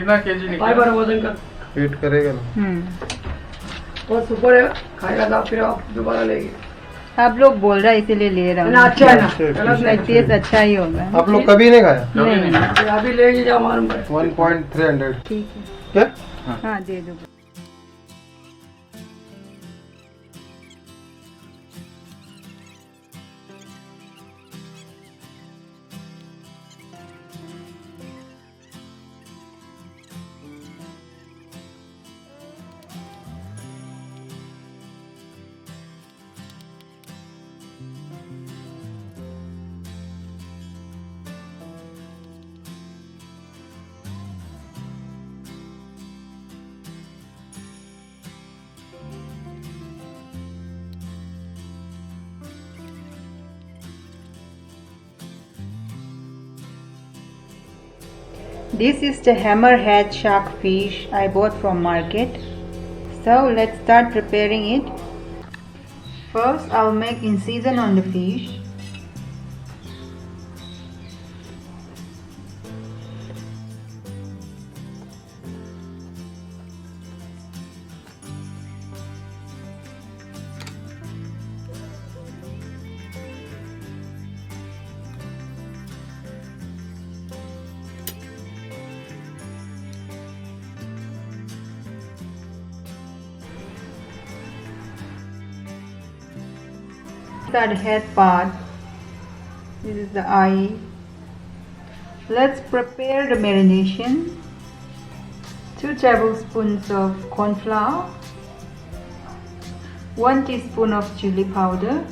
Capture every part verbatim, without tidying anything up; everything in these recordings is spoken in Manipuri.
कितना केजी निकला? फाइबर वजन का। वेट करेगा ना। हम्म बहुत सुपर है, खाएगा तो फिर आप दोबारा लेंगे। आप लोग बोल रहा है इसीलिए ले रहा ना, हूँ। अच्छा है ना, अच्छे, गलत नहीं। टेस्ट अच्छा ही होगा। आप लोग कभी नहीं खाया? नहीं। ये अभी लेंगे, क्या मालूम है। One point three hundred. ठीक है। क्या? हाँ, दे दो। This is the hammerhead shark fish I bought from market. So let's start preparing it. First, I'll make incision on the fish. These are the head part. This is the eye. Let's prepare the marination. Two tablespoons of corn flour, one teaspoon of chili powder,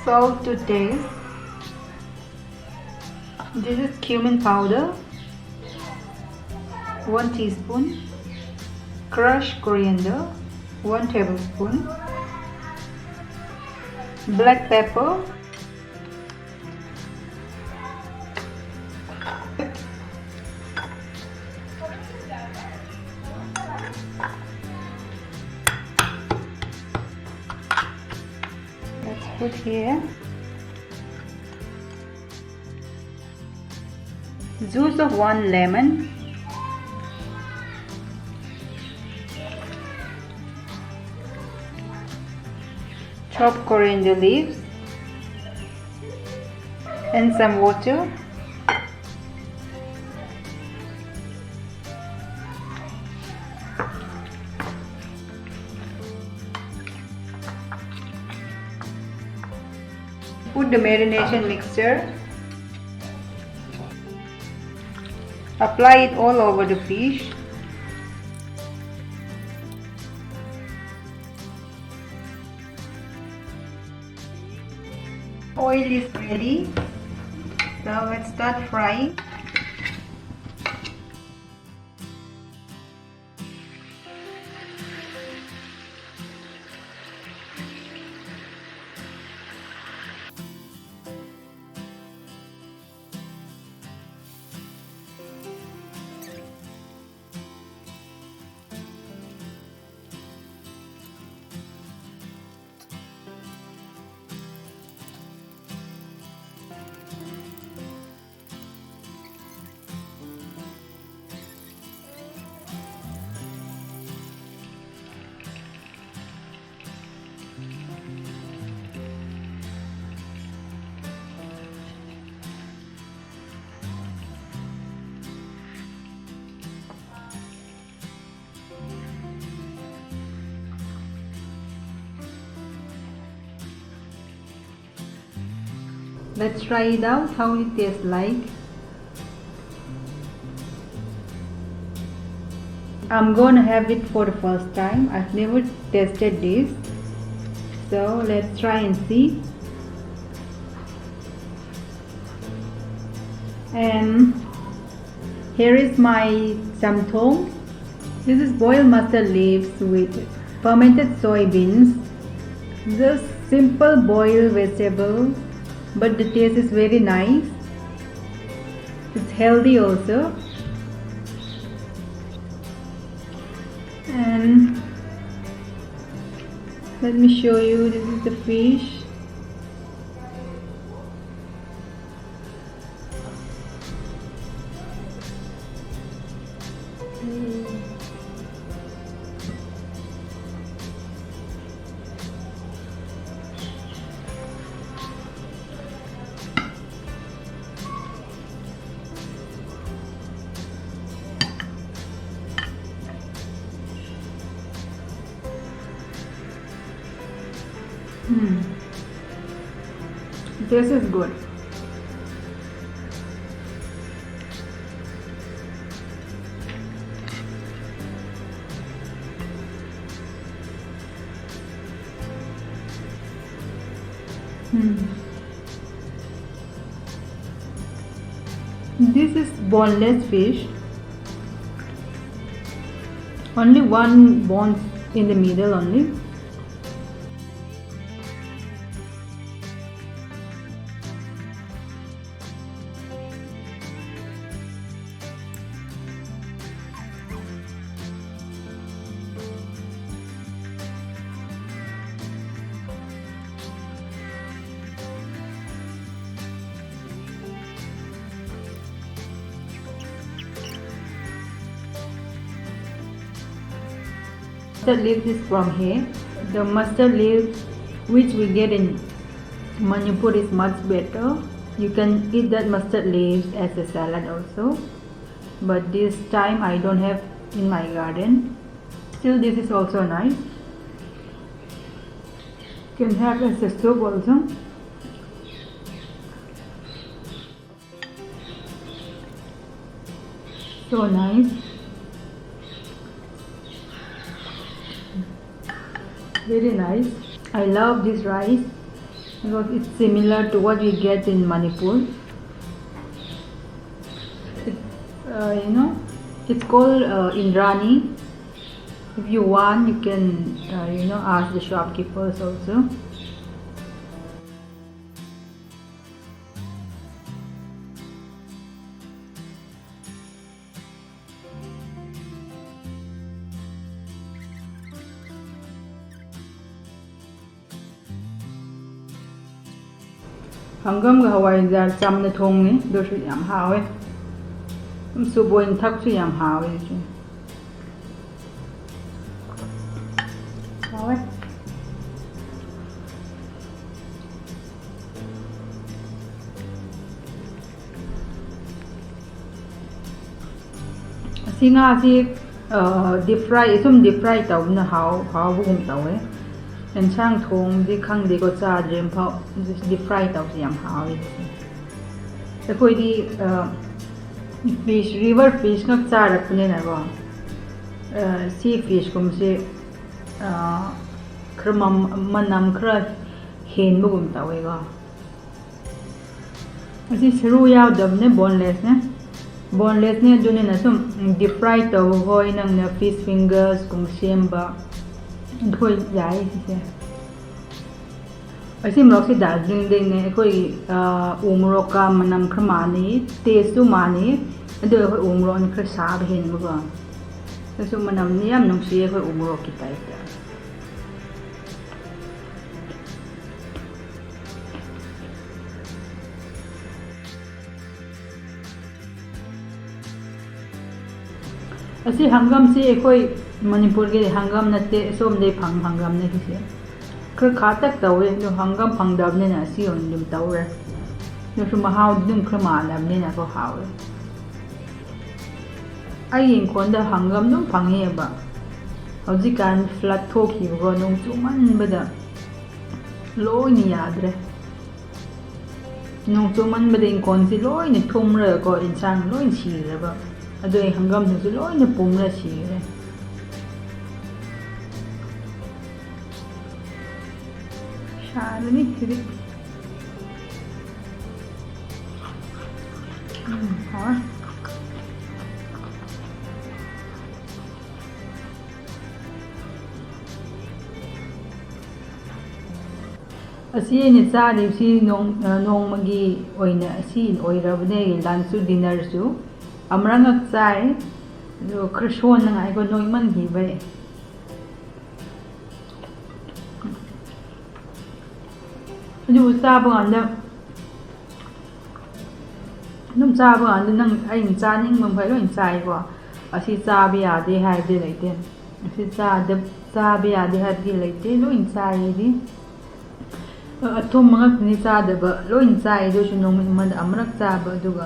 salt to taste. This is cumin powder, one teaspoon, crushed coriander, one tablespoon, black pepper, let's put here juice of one lemon, Chop coriander leaves and some water. Put the marination mixture. Apply it all over the fish. Oil is ready. So let's start frying. Let's try it out, how it tastes like. I'm gonna have it for the first time. I've never tasted this. So let's try and see. And here is my chamthong. This is boiled mustard leaves with fermented soybeans. Just simple boiled vegetable, but the taste is very nice. It's healthy also. And let me show you, this is the fish. Mm. Hmm. This is good. Hmm. This is boneless fish. Only one bone in the middle only. Mustard leaves is from here. The mustard leaves which we get in Manipur is much better. You can eat that mustard leaves as a salad also. But this time I don't have in my garden. Still, this is also nice. Can have as a soup also. So nice. Very nice. I love this rice because it's similar to what we get in Manipur. It's, uh, you know, it's called, uh, Indrani. If you want, you can, uh, you know, ask the shopkeepers also. ꯍꯪꯒꯥꯝꯒ ꯍꯋꯥꯏꯖꯥꯔ ꯆꯝꯅ ꯊꯣꯡꯉꯤ, ꯑꯗꯨꯁꯨ ꯌꯥꯝ ꯍꯥꯎꯋꯦ꯫ ꯑꯗꯨꯝ soup ꯑꯣꯏꯅ ꯊꯛꯁꯨ ꯌꯥꯝ ꯍꯥꯎꯋꯦ ꯑꯗꯨꯁꯨ꯫ ꯍꯥꯎꯋꯦ꯫ ꯑꯁꯤ ꯉꯥꯁꯤ, ꯑ, deep fry, ꯁꯨꯝ deep fry ꯇꯧꯕꯅ ꯍꯥꯎ-, ꯍꯥꯎꯕꯒꯨꯝ ꯇꯧꯋꯦ꯫ ꯑꯦꯟꯁꯥꯡ ꯊꯣꯡꯕꯗꯤ ꯈꯪꯗꯦꯀꯣ, ꯆꯥꯗ꯭ꯔꯤ ꯑꯃꯐꯥꯎ꯫ Just deep fry ꯇꯧꯕꯁꯦ ꯌꯥꯝ ꯍꯥꯎꯋꯦ ꯁꯤꯁꯦ꯫ ꯑꯩꯈꯣꯏꯗꯤ, ꯑ, fish, river fish ꯉꯥꯛ ꯆꯥꯔꯛꯄꯅꯤꯅꯀꯣ, ꯑ, sea fish ꯀꯨꯝꯕꯁꯦ, ꯑ, ꯈꯔ ꯃꯝ-, ꯃꯅꯝ ꯈꯔ ꯍꯦꯟꯕꯒꯨꯝ ꯇꯧꯋꯦꯀꯣ꯫ ꯑꯁꯤ ꯁꯔꯨ ꯌꯥꯎꯗꯕꯅꯦ, boneless ꯅꯦ꯫ Boneless ꯅꯦ, ꯑꯗꯨꯅꯤꯅ ꯁꯨꯝ deep fry ꯇꯧꯕ ꯍꯣꯏ, ꯅꯪꯅ fish fingers ꯀꯨꯝꯕ ꯁꯦꯝꯕ, ꯑꯗꯨꯈꯣꯏ ꯌꯥꯏ ꯁꯤꯁꯦ꯫ ꯑꯁꯤ ꯃꯣꯔꯣꯛꯁꯤ ꯗꯥꯔꯖꯤꯂꯤꯡꯗꯩꯅꯦ꯫ ꯑꯩꯈꯣꯏꯒꯤ, ꯑ, ꯎ ꯃꯣꯔꯣꯛꯀ ꯃꯅꯝ ꯈꯔ ꯃꯥꯟꯅꯩ, taste ꯁꯨ ꯃꯥꯟꯅꯩ, ꯑꯗꯨ ꯑꯩꯈꯣꯏ ꯎ ꯃꯣꯔꯣꯛꯅ ꯈꯔ ꯁꯥꯕ ꯍꯦꯟꯕꯀꯣ꯫ ꯑꯗꯨꯁꯨ ꯃꯅꯝꯗꯤ ꯌꯥꯝ ꯅꯨꯡꯁꯤꯌꯦ, ꯑꯩꯈꯣꯏ ꯎ ꯃꯣꯔꯣꯛꯀꯤ type ꯇ꯫ ꯑꯁꯤ ꯍꯪꯒꯥꯝꯁꯤ ꯑꯩꯈꯣꯏ ꯃꯅꯤꯄꯨꯔꯒꯤ ꯍꯪꯒꯥꯝ ꯅꯠꯇꯦ, ꯑꯁꯣꯝꯗꯩ ꯐꯪ ꯍꯪꯒꯥꯝꯅꯦ ꯁꯤꯁꯦ꯫ ꯈꯔ ꯈꯥꯇꯛ ꯇꯧꯋꯦ, ꯑꯗꯣ ꯍꯪꯒꯥꯝ ꯐꯪꯗꯕꯅꯤꯅ ꯑꯁꯤ ꯑꯣꯏꯅ ꯑꯗꯨꯝ ꯇꯧꯔꯦ꯫ ꯑꯗꯨꯁꯨ ꯃꯍꯥꯎꯗꯤ ꯑꯗꯨꯝ ꯈꯔ ꯃꯥꯟꯅꯕꯅꯤꯅꯀꯣ, ꯍꯥꯎꯋꯦ꯫ ꯑꯩꯒꯤ ꯏꯪꯈꯣꯜꯗ ꯍꯪꯒꯥꯝ ꯑꯗꯨꯝ ꯐꯪꯉꯦꯕ꯫ ꯍꯧꯖꯤꯛꯀꯥꯟ flood ꯊꯣꯛꯈꯤꯕꯀꯣ, ꯅꯣꯡ ꯆꯨꯃꯟꯕꯗ ꯂꯣꯏꯅ ꯌꯥꯗ꯭ꯔꯦ꯫ ꯅꯣꯡ ꯆꯨꯃꯟꯕꯗ ꯏꯪꯈꯣꯜꯁꯤ ꯂꯣꯏꯅ ꯊꯨꯝꯔꯒꯀꯣ, ꯏꯟꯁꯥꯡ ꯂꯣꯏꯅ ꯁꯤꯔꯦꯕ꯫ ꯑꯗꯨ ꯑꯩ ꯍꯪꯒꯥꯝꯁꯤꯡꯁꯨ ꯂꯣꯏꯅ ꯄꯨꯝꯔ ꯁꯤꯔꯦ꯫ ꯁꯥꯔꯅꯤ ꯁꯤꯗꯤ꯫ ꯎꯝ, ꯍꯥꯎꯔꯦ꯫ ꯑꯁꯤ ꯑꯩꯅ ꯆꯥꯔꯤꯕꯁꯤ ꯅꯣꯡ-, ꯑ, ꯅꯣꯡꯃꯒꯤ ꯑꯣꯏꯅ ꯑꯁꯤ ꯑꯣꯏꯔꯕꯅꯦ, lunch ꯁꯨ dinner ꯁꯨ꯫ ꯑꯃꯔꯛ ꯉꯛ ꯆꯥꯏ, ꯑꯗꯨ ꯈꯔ ꯁꯣꯟꯅꯉꯥꯏꯀꯣ, ꯅꯣꯏꯃꯟꯈꯤꯕꯩ꯫ ꯑꯗꯨꯕꯨ ꯆꯥꯕ ꯀꯥꯟꯗ, ꯑꯗꯨꯝ ꯆꯥꯕ ꯀꯥꯟꯗ ꯅꯪ, ꯑꯩꯅ ꯆꯥꯅꯤꯡꯕ ꯃꯈꯩ ꯂꯣꯏ ꯆꯥꯏꯀꯣ꯫ ꯑꯁꯤ ꯆꯥꯕ ꯌꯥꯗꯦ ꯍꯥꯏꯕꯗꯤ ꯂꯩꯇꯦ꯫ ꯑꯁꯤ ꯆꯥꯗ-, ꯆꯥꯕ ꯌꯥꯗꯦ ꯍꯥꯏꯕꯗꯤ ꯂꯩꯇꯦ, ꯂꯣꯏ ꯆꯥꯏ ꯑꯩꯗꯤ꯫ ꯑ, ꯑꯊꯨꯝꯕ ꯉꯥꯛꯇꯅꯤ ꯆꯥꯗꯕ, ꯂꯣꯏ ꯆꯥꯏ꯫ ꯑꯗꯨ ꯑꯣꯏꯔꯁꯨ ꯅꯨꯃꯤꯠ ꯑꯃꯗ ꯑꯃꯔꯛ ꯆꯥꯕ, ꯑꯗꯨꯒ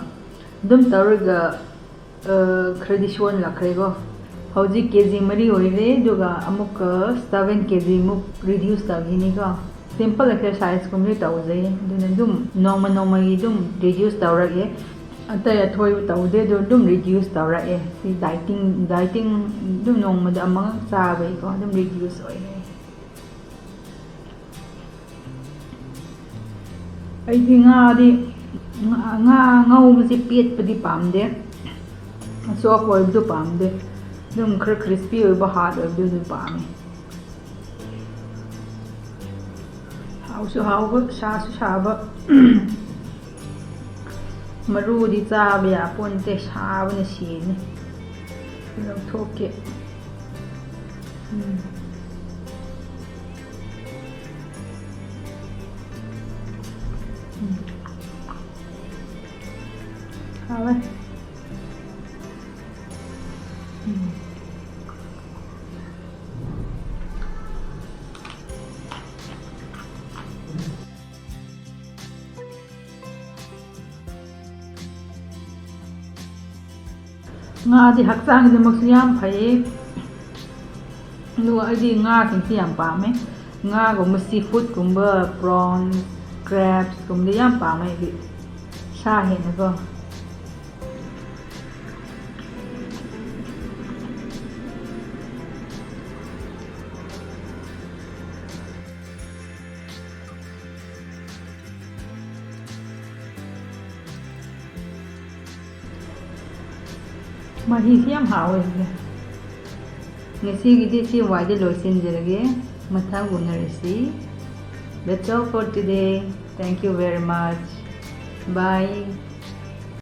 ꯑꯗꯨꯝ ꯇꯧꯔꯒ ꯑ, ꯈꯔꯗꯤ ꯁꯣꯟꯂꯛꯈ꯭ꯔꯦꯀꯣ꯫ ꯍꯧꯖꯤꯛ ꯀꯦ ꯖꯤ ꯃꯔꯤ ꯑꯣꯏꯔꯦ, ꯑꯗꯨꯒ ꯑꯃꯨꯛꯀ seven ꯀꯦ ꯖꯤꯃꯨꯛ reduce ꯇꯧꯈꯤꯅꯤꯀꯣ꯫ Simple exerciseꯀꯨꯝꯕꯗꯤ ꯇꯧꯖꯩ, ꯑꯗꯨꯅ ꯑꯗꯨꯝ ꯅꯣꯡꯃ ꯅꯣꯡꯃꯒꯤ ꯑꯗꯨꯝ reduce ꯇꯧꯔꯛꯑꯦ꯫ ꯑꯇꯩ ꯑꯊꯣꯏꯕ ꯇꯧꯗꯦ, ꯑꯗꯨ ꯑꯗꯨꯝ reduce ꯇꯧꯔꯛꯑꯦ꯫ ꯁꯤ dieting, dieting ꯑꯗꯨꯝ ꯅꯣꯡꯃꯗ ꯑꯃꯉꯛ ꯆꯥꯕꯒꯤꯀꯣ, ꯑꯗꯨꯝ reduce ꯑꯣꯏꯔꯦ꯫ ꯑꯩꯗꯤ ꯉꯥꯗꯤ, ꯉꯥ, ꯉꯥ ꯉꯧꯕꯁꯦ ꯄꯦꯠꯄꯗꯤ ꯄꯥꯝꯗꯦ, soft ꯑꯣꯏꯕꯗꯨ ꯄꯥꯝꯗꯦ꯫ ꯑꯗꯨꯝ ꯈꯔ crispy ꯑꯣꯏꯕ, hard ꯑꯣꯏꯕꯗꯨ ꯑꯗꯨꯝ ꯄꯥꯝꯃꯦ꯫ ꯍꯥꯎꯁꯨ ꯍꯥꯎꯕ, ꯁꯥꯁꯨ ꯁꯥꯕ꯫ ꯃꯔꯨꯗꯤ ꯆꯥꯕ ꯌꯥꯄꯣꯟꯇꯦ, ꯁꯥꯕꯅ ꯁꯤꯔꯅꯤ꯫ ꯂꯧꯊꯣꯛꯀꯦ꯫ ꯎꯝ꯫ ꯎꯝ꯫ ꯍꯥꯎꯋꯦ꯫ ꯎꯝ꯫ ꯉꯥꯗꯤ ꯍꯛꯆꯥꯡꯒꯤꯗꯃꯛꯁꯨ ꯌꯥꯝ ꯐꯩꯌꯦ꯫ ꯑꯗꯨꯒ ꯑꯩꯗꯤ ꯉꯥꯁꯤꯡꯁꯤ ꯌꯥꯝ ꯄꯥꯝꯃꯦ꯫ ꯉꯥꯒꯨꯝꯕ, seafoodꯀꯨꯝꯕ, prawns, crabsꯀꯨꯝꯕꯗꯤ ꯌꯥꯝ ꯄꯥꯝꯃꯦ ꯑꯩꯗꯤ, ꯁꯥ ꯍꯦꯟꯅꯀꯣ꯫ ꯃꯍꯤꯁꯤ ꯌꯥꯝ ꯍꯥꯎꯋꯦ ꯍꯧꯖꯤꯛ꯫ ꯉꯁꯤꯒꯤꯗꯤ ꯁꯤ ꯋꯥꯏꯗ ꯂꯣꯏꯁꯤꯟꯖꯔꯒꯦ꯫ ꯃꯊꯪ ꯎꯅꯔꯁꯤ꯫ That's all for today. Thank you very much. Bye.